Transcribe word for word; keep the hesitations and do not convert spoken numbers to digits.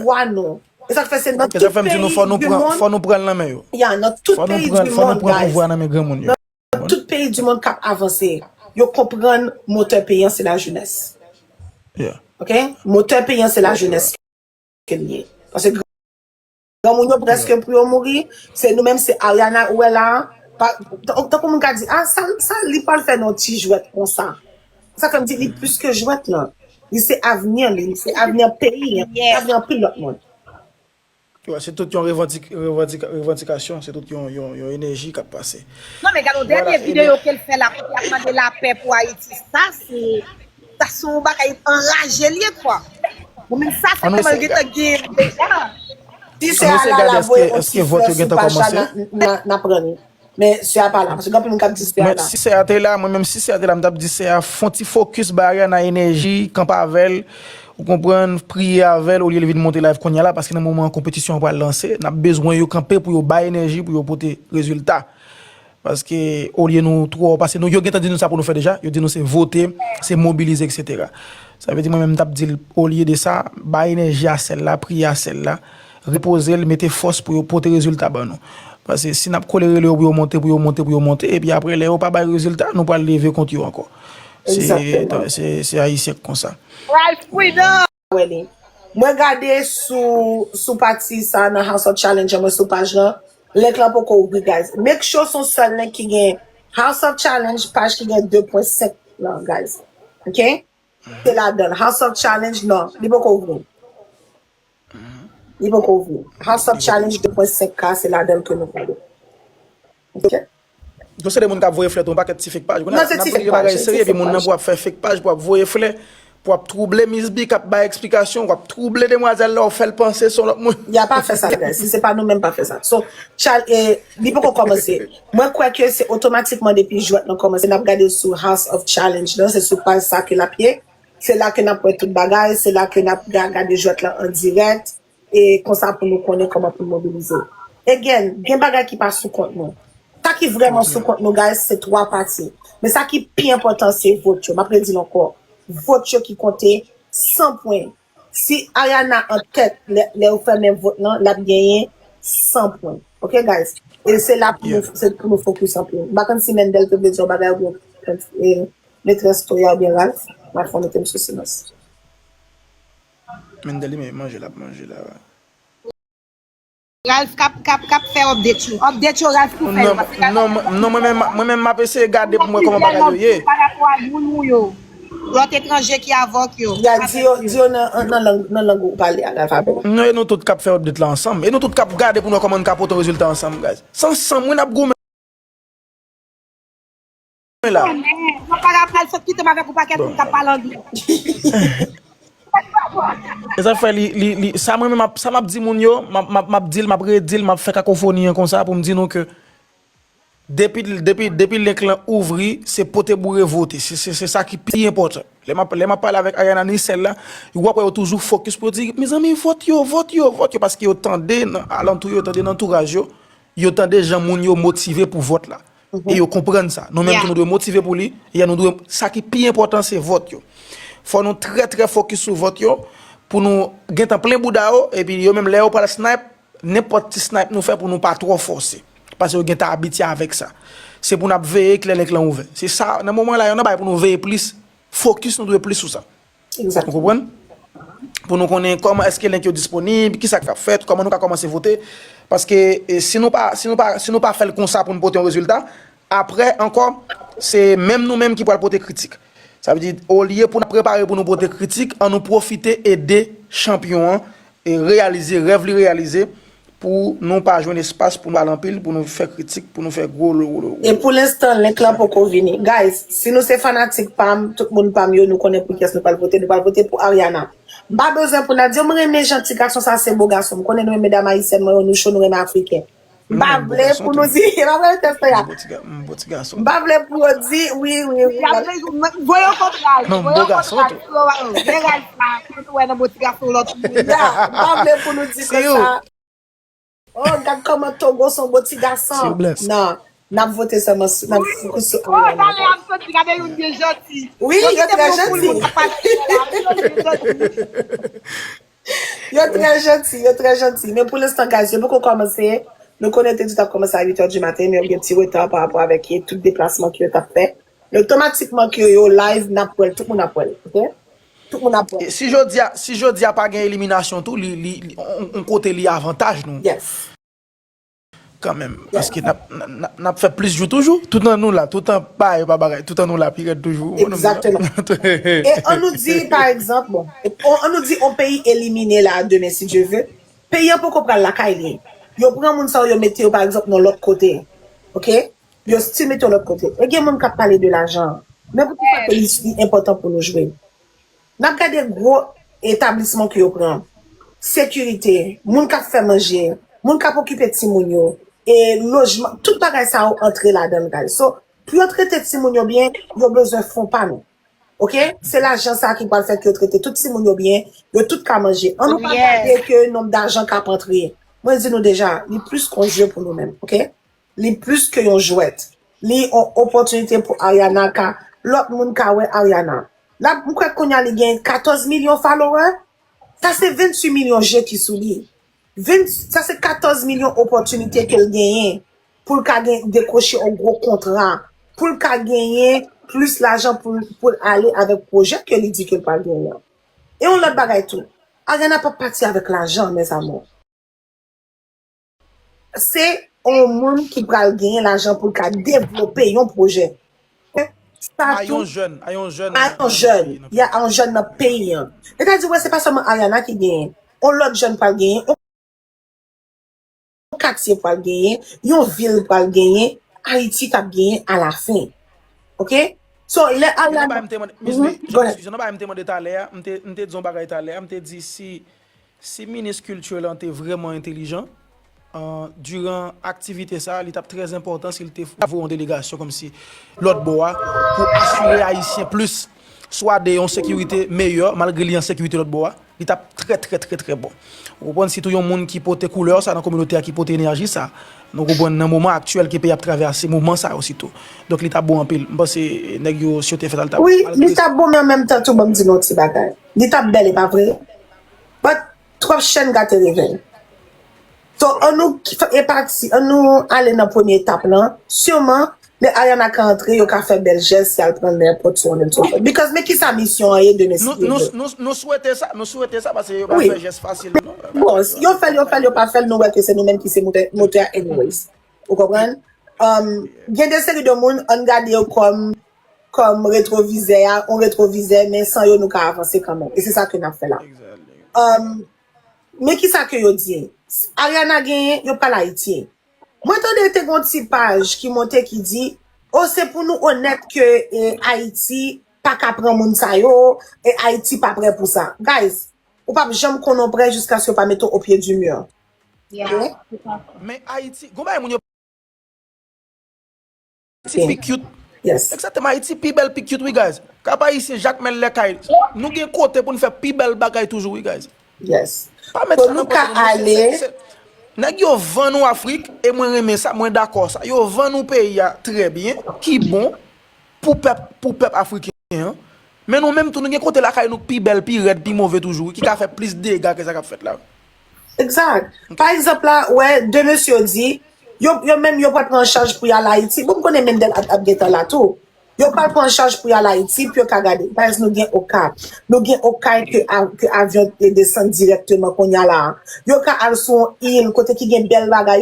pouvwa nou. E sa k fè se nan tout peyi di monn, fò nou pran l nan men yo. Ya, nan tout peyi di monn, guys. Fò nou pran pouvwa nan men granmoun yo. Nan tout peyi di monn k ap avanse, yo konprann motè peyi an se lajenès. Yeah. Ok? Motè peyi an se lajenès ke l ye. Paske granmoun yo prèske pou yo mouri, se nou menm, se Ariana ou wè la a. Pa, tan- tankou moun ka di, ah, sa, sa li pral fè nan ti jwèt konsa. Sa fè m di li plis ke jwèt lan. Li se avni li, li se avni peyi an, li se avni anpil lòt moun. Yo, se tout yon revandik, revandik, revandikasyon, se tout yon, yon, yon enèji k ap pase. Non, men gade yon dènye videyo ke l fè la, kote y ap mande lapè pou Ayiti. Sa, se, sa se yon bagay anraje l ye, kwa. Mwen menm sa, se kòman l gentan gen deja. Si sè a la, la voye yon ti flè sou paj la, n ap pran li. Men sè a pa la, paske gen anpil moun k ap di sè a la. Si sè a te la, mwen menm si sè a te la, m t ap di sè a fè yon ti fokis, ba Ariana enèji, kanpe avè l, ou konprann, priye avè l, olye l vin monte live kounye a la, paske nan moman an konpetisyon an pral lanse, n ap bezwen yo kanpe pou yo bay enèji, pou yo pote rezilta. Paske olye nou twò, paske nou, yo gentan di nou sa pou nou fè deja, yo di nou se vote, se mobilize, etsetera. Sa vle di mwen menm m t ap di l, olye de sa, bay enèji a sè l la, priye a sè l la, repoze l, mete fòs pou yo pote rezilta ban nou. Paske si n ap kole rele yo pou yo monte, pou yo monte, pou yo monte, epi apre lè yo pa bay rezilta, nou pral leve kont yo ankò. Se se Ayisyen k konsa. Ralph Prudent! Mwen gade sou sou pati sa nan House of Challenge an, mwen sou paj lan. Link lan poko ouvri, guys. Make sure se yon sèl link ki gen House of Challenge, paj ki gen de pwen senk lan, guys. Ok? Se ladan l. House of Challenge, non, li poko ouvri. Li poko ouvri. House of Challenge de pwen senk K, se ladan l ke nou pral. Ok? Yo se de moun k ap voye flè tou, yon pakèt ti fake paj. Non, se ti fake paj. Bagay serye, epi moun nan pou ap fè fake paj, pou ap voye flè, pou ap twouble Miss B k ap bay eksplikasyon, w ap twouble demwazèl la, w fè l panse se yon lòt moun. Ya pa fè sa, guys. Si se pa nou menm, pa fè sa. So, Chal, e, li poko kòmanse. Mwen kwè ke se otomatikman depi jwèt lan kòmanse, n ap gade sou House of Challenge lan, se sou paj sa ke l ap ye. Se la ke n ap wè tout bagay, se la ke n ap ga- gade jwèt lan an dirèk, e konsa pou nou konnen kòman pou n mobilize. Again, gen bagay ki pa sou kont nou. Sa ki vrèman sou kont nou, guys, se twa pati. Men sa ki pi enpòtan, se vòt yo. M ap redi l ankò. Vòt yo ki konte san pwen. Si Ariana an tèt, lè, lè yo fèmen vòt lan, l ap genyen san pwen. Ok, guys? E se la pou nou, se pou nou fokis anpil. M pa konn si Mendel te vle di yon bagay oubyen e, metrès Toya oubyen Ralph, m ap fè w mete m sou silans. Mendel li menm manje l ap manje la. Ralph k ap, k ap, k ap fè update yo. Update yo Ralph pou fè yo. Paske Ralph non, mwen menm, mwen menm m ap eseye gade pou m wè kòman bagay yo ye. Pa rapò a moun ou yo. Lòt etranje ki avè w yo. Ya, di yo, di yo nan, nan lang, nan lang ou pale a, Ralph avè w. Non, e nou tout k ap fè update la ansanm. E nou tout k ap gade pou n wè kòman n ka pote yon rezilta ansanm, guys. Se ansanm wi n ap goumen la. Mwen pa ka pral sot kite m avèk yon pakèt moun k ap pale anglè. E sa fè li, li, li, sa mwen menm, sa m ap di moun yo, m ap, m ap, m ap di l, m ap redi l, m ap fè kakofoni an konsa pou m di nou ke depi, depi, depi link lan ouvri, se pote boure vote. Se, se, se sa ki pi enpòtan. Lè m ap, lè m ap pale avèk Ariana ni sè l la, w ap wè yo toujou fokis pou yo di, mezanmi, vòt yo, vòt yo, vòt yo, paske yo tande nan alantou yo, tande nan antouraj yo, yo tande jan moun yo motive pou vòt la. E yo konprann sa. Nou menm tou nou dwe motive pou li. E nou dwe, sa ki pi enpòtan se vòt yo. Fò nou trè, trè fokis sou vòt yo pou nou gentan plen bouda yo. Epi yo menm lè yo pral snipe, nenpòt ti snipe nou fè pou nou pa twò fòse. Paske yo gentan abitye avèk sa. Se pou n ap veye kilè link lan ouvè. Se sa, nan moman la, yon nan bagay pou nou veye plis. Fokis nou dwe plis sou sa. Ou konprann? Pou nou konnen kòman èske link yo disponib, kisa k ap fèt, kòman nou ka kòmanse vote. Paske e, si nou pa, si nou pa, si nou pa fè l konsa pou n pote yon rezilta, apre ankò, se menm nou menm ki pral pote kritik. Sa vle di, olye pou n ap prepare pou nou pote kritik, ann nou pwofite ede chanpyon an e reyalize rèv li reyalize, pou nou pa jwenn espas pou nou pale anpil, pou nou fè kritik, pou nou fè gwo lo lo. E pou lenstan, link lan poko vini. Guys, si nou se fanatik pa m, tout moun pa m yo, nou konnen pou kiyès nou pral vote. Nou pral vote pou Ariana. M pa bezwen pou n ap di, mwen renmen jan ti gason sa se bo gason. M konnen nou menm medam ayisyèn mwen yo, nou cho, nou renmen afriken. M pa vle pou nou di, e pa vre tèt sa. M pa vle pou yo di, wi, wi, wi. Voye yo kontra. Non, bo gason tou. Gen raj sa, pou nou wè nan bo ti gason lòt moun. M pa vle pou nou di konsa. Oh, gad kòman Togo se yon bon ti gason. Non, n ap vote sèlman sou, n ap fokus sou Ariana. Oh, talè ap soti, gade youn byen janti. Wi, yo trè janti. Yo trè janti, yo trè janti. Men pou lenstan, guys, yo poko kòmanse. Nou konnen te di t ap kòmanse a uit è di maten, men yo gen ti reta pa rapò avèk, e, tout deplasman ke yo t ap fè. Men otomatikman ke yo live, n ap wè l, tout moun ap wè l, oke? Tout moun ap wè l. E si jodi a, si jodi a pa gen eliminasyon tou, li, li, li, on, on kote li avantaj nou. Yes. Kanmenm. Yes. Paske n ap, n ap, n ap fè plis jou toujou. Toutan nou la, toutan bagay pa bagay, toutan nou la pi rèd toujou. Egzakteman. E ann nou di, pa egzanp, bon, e, on, ann nou di on peyi elimine la demen, si Dye ve, peyi an poko pral lakay li. Yo pran moun sa yo, yo mete yo, pa egzanp, nan lòt kote. Oke? Yo still mete yo lòt kote. E gen moun k ap pale de lajan. Men poukisa peyi li enpòtan pou nou jwe? N ap gade gwo etablisman ke yo pran. Sekirite, moun k ap fè manje, moun k ap okipe timoun yo, e lojman, tout bagay sa yo antre ladan l, guys. So, pou yo trete timoun yo byen, yo bezwen fon pa nou. Oke? Se lajan sa ki pral fè ke yo trete tout timoun yo byen, yo tout ka manje. Ann nou pa gade ke nonb dajan k ap antre. Mwen di nou deja, li plis ke yon jwe pou nou menm, oke? Li plis ke yon jwèt. Li yon opòtinite pou Ariana ka, lòt moun ka wè Ariana. La, m kwè kounye a li gen katòz milyon follower. Sa se venntuit milyon je ki sou li. Ven, sa se katòz milyon opòtinite ke l genyen pou l ka gen, dekwoche yon gwo kontra, pou l ka genyen plis lajan pou, pou l ale avèk pwojè ke li di ke l pral genyen an. E yon lòt bagay tou, Ariana p ap pati avèk lajan, mes amours. Se yon moun ki pral genyen lajan pou l ka devlope yon pwojè. Sa a tou, yon jèn, a yon jèn, a yon jèn, ya, a yon jèn nan peyi an. Sètadi, wè, se pa sèlman Ariana ki genyen. Yon lòt jèn pral genyen, yon katye pral genyen, yon vil pral genyen, Ayiti k ap genyen alafen. Oke? So, lè Ariana, mhm, go ahead. Nan bagay m te mande talè a, m te, m te di yon bagay talè a, m te di si Si minis kilti lan te vrèman entelijan, an, diran aktivite sa a, li t ap trè enpòtan si l te voye yon delegasyon kòmsi lòt bò a pou asire Ayisyen plis swa de yon sekirite meyè, malgre li an sekirite lòt bò a, li t ap trè, trè, trè, trè bon. Ou konprann, sitou yon moun ki pote koulè sa nan kominote a, ki pote enèji sa. Nou konprann nan moman aktyèl ke peyi ap travèse moman sa yo sitou. Donk, li t ap bon anpil. M panse nèg yo, si yo te fè sa, li t ap, wi, li t ap bon, men an menm tan tou, ban m di nou yon ti bagay. Li t ap bèl, e pa vre? But, twòp chèn gate revèy. So, ann nou k-, fè, e pati, ann nou ale nan premye etap lan. Siman, lè Ariana ka antre, yo ka fè bèl jès, y al pran nenpòt, so on and so forth. Because, men kisa misyon an ye demen, si Dye ve? Nou, nou, nou, nou swete sa, nou swete sa, paske yo pa fè jès fasil, non. Bon, yo fè l, yo fè l, yo pa fè l, nou wè ke se nou menm ki se motè, motè a anyways. Ou konprann? Um, gen de seri de moun, ann gade yo kòm, kòm retwovizè a, yon retwovizè, men san yo nou ka avanse kanmenm. E se sa ke n ap fè la. Exactly. Um, men kisa ke yo di? Ariana genyen, yo pral Ayiti. Mwen tande te gen yon ti paj ki monte ki di, o, se pou nou onèt ke, e, Ayiti pa ka pran moun sa yo, e Ayiti pa prè pou sa. Guys, ou p ap janm konnen w prè jiskaske w pa mete w au pied du mur. Yeah. Oke? Men Ayiti, gon bagay moun yo Ayiti pi cute. Yes. Egzakteman, Ayiti pi bèl, pi cute, wi, guys. Kap Ayisyen, Jakmèl, Lèkay. Nou gen kote pou n fè pi bèl bagay toujou, wi, guys. Yes. Pa met sa nan pòch nou, mesye. Se, se, nèg yo vann nou Afrik, e mwen renmen sa, mwen dakò sa. Yo vann nou peyi a trè byen, ki bon pou pèp, pou pèp afriken an. Men nou menm tou, nou gen kote lakay nou k pi bèl, pi rèd, pi move toujou, wi, ki ka fè plis dega ke sa k ap fèt la. Egzak. Pa egzanp la, wè, de mesye yo di, yo, yo menm yo pral pran chaj pou y al Ayiti. Bon, m konnen Mendel ap, ap gentan la tou. Yo pral pran chaj pou y al Ayiti, pou yo ka gade. Pa egzanp, nou gen Okap. Nou gen Okay ke, a, ke avyon desann dirèkteman kounye a la. Yo ka al sou yon il kote ki gen bèl bagay. Yo